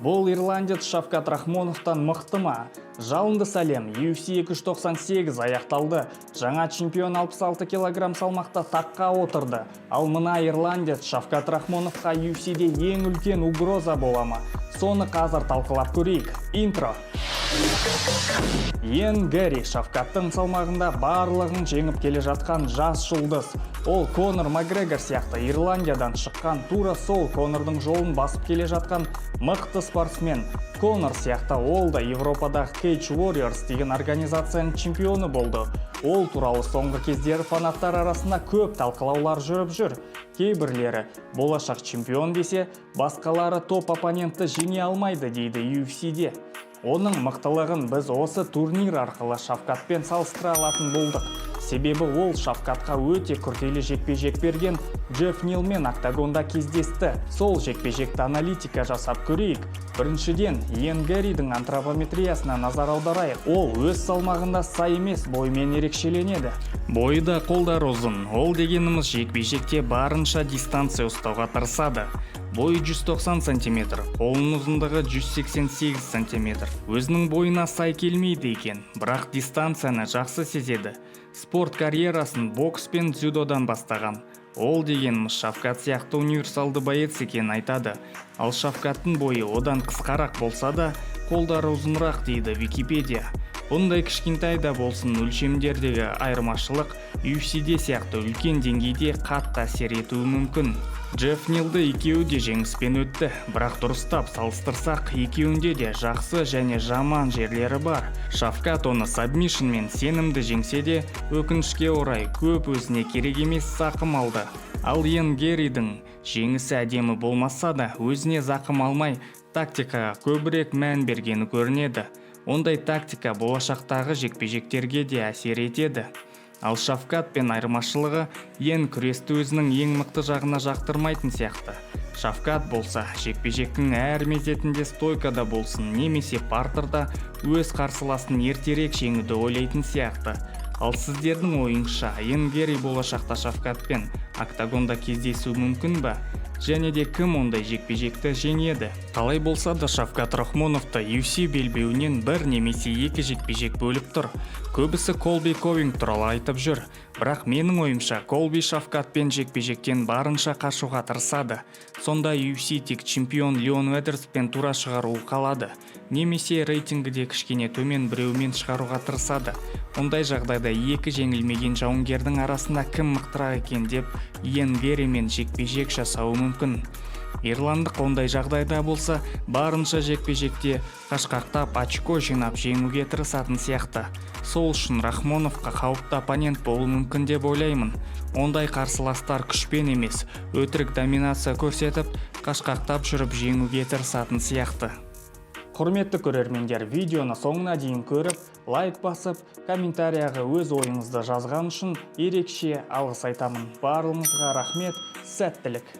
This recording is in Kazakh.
Бұл ирландец Шавкат Рахмоновтан мықты ма? Жалынды сәлем! UFC 298 аяқталды. Жаңа чемпион 66 килограмм салмақта таққа отырды. Ал мына ирландец Шавкат Рахмоновқа UFC-де ең үлкен угроза бола ма? Соны қазір талқылап көрейік. Интро. Иэн Гэри Шавкаттың салмағында барлығын жеңіп келе жатқан жас жұлдыз. Ол Конор Макгрегор сияқты Ирландиядан шыққан, тура сол Конордың жолын басып келе жатқан мықты спортсмен. Конор сияқты ол да Европадағы Cage Warriors деген организацияның чемпионы болды. Ол туралы соңғы кездері фанаттар арасында көп талқылаулар жүріп жүр. Кейбірлері болашақ чемпион десе, басқалары топ оппонентті жеңе алмайды дейді UFC-де. Оның мықтылығын біз осы турнир арқылы Шавкатпен салыстыра алатын болдық. Себебі ол Шавкатқа өте күрделі жекпе-жек берген Джефф Нилмен октагонда кездесті. Сол жекпе-жекті аналитика жасап көрейік. Біріншіден, Иэн Гэридің антропометриясына назар аударайық. Ол өз салмағында сай емес бойымен ерекшеленеді. Бойы да, қолдары ұзын. Ол дегеніміз жекпе-жекте барынша дистанция ұстауға тырысады. Бойы 190 сантиметр, қолының ұзындығы 188 сантиметр. Өзінің бойына сай келмейді екен, бірақ дистанцияны жақсы сезеді. Спорт карьерасын бокс пен дзюдодан бастаған. Ол дегеніміз Шавкат сияқты универсалды боец екенін айтады. Ал Шавкаттың бойы одан қысқарақ болса да, қолдары ұзынырақ дейді Википедия. Бұндай кішкентай да болсын өлшемдердегі айырмашылық UFC-де сияқты үлкен деңгейде қатты әсер етуі мүмкін. Джефф Нилді екеуі де жеңіспен өтті, бірақ дұрыстап салыстырсақ, екеуінде де жақсы және жаман жерлері бар. Шавкат оны сабмишнмен сенімді жеңсе де, өкінішке орай, көп өзіне керек емес зақым алды. Ал Иэн Гэридің жеңісі әдемі болмаса да, өзіне зақым алмай, тактикаға көбірек мән бергені көрінеді. Ондай тактика болашақтағы жекпе-жектерге де әсер етеді. Ал Шавкатпен айырмашылығы, Иэн күресті өзінің ең мықты жағына жақтырмайтын сияқты. Шавкат болса, жекпе-жектің әр мезетінде стойкада болсын немесе партерда өз қарсыласын ертерек жеңуді ойлайтын сияқты. Ал сіздердің ойыңызша, Иэн Гэри болашақта Шавкатпен октагонда кездесуі мүмкін ба? Және де кім ондай жекпе-жекті жеңеді? Қалай болса да, Шавкат Рахмоновты UFC белбеуінен бір немесе екі жекпе-жек бөліп тұр. Көбісі Колби Ковингтон туралы айтып жүр. Бірақ менің ойымша, Колби Шавкатпен жекпе-жектен барынша қашуға тырысады. Сонда UFC тек чемпион Леон Эдвардспен тура шығаруы қалады. Немесе рейтингіде кішкене төмен біреумен шығаруға тырысады. Ондай жағдайда екі жеңілмеген жауынгердің арасында кім мықтырақ екен деп Иэн Гэримен жекпе-жек жасауы мүмкін. Ирландық ондай жағдайда болса, барынша жекпе-жекте қашқақтап, очко жинап, жеңуге тырысатын сияқты. Сол үшін Рахмоновқа қауіпті оппонент болуы мүмкін деп ойлаймын. Ондай қарсыластар күшпен емес, өтірік доминация көрсетіп, қашқақтап жүріп жеңуге тырысатын сияқты. Құрметті көрермендер, видеоны соңына дейін көріп, лайк басып, комментарияға өз ойыңызды жазған үшін ерекше алғыс айтамын. Барлығыңызға рахмет, сәттілік!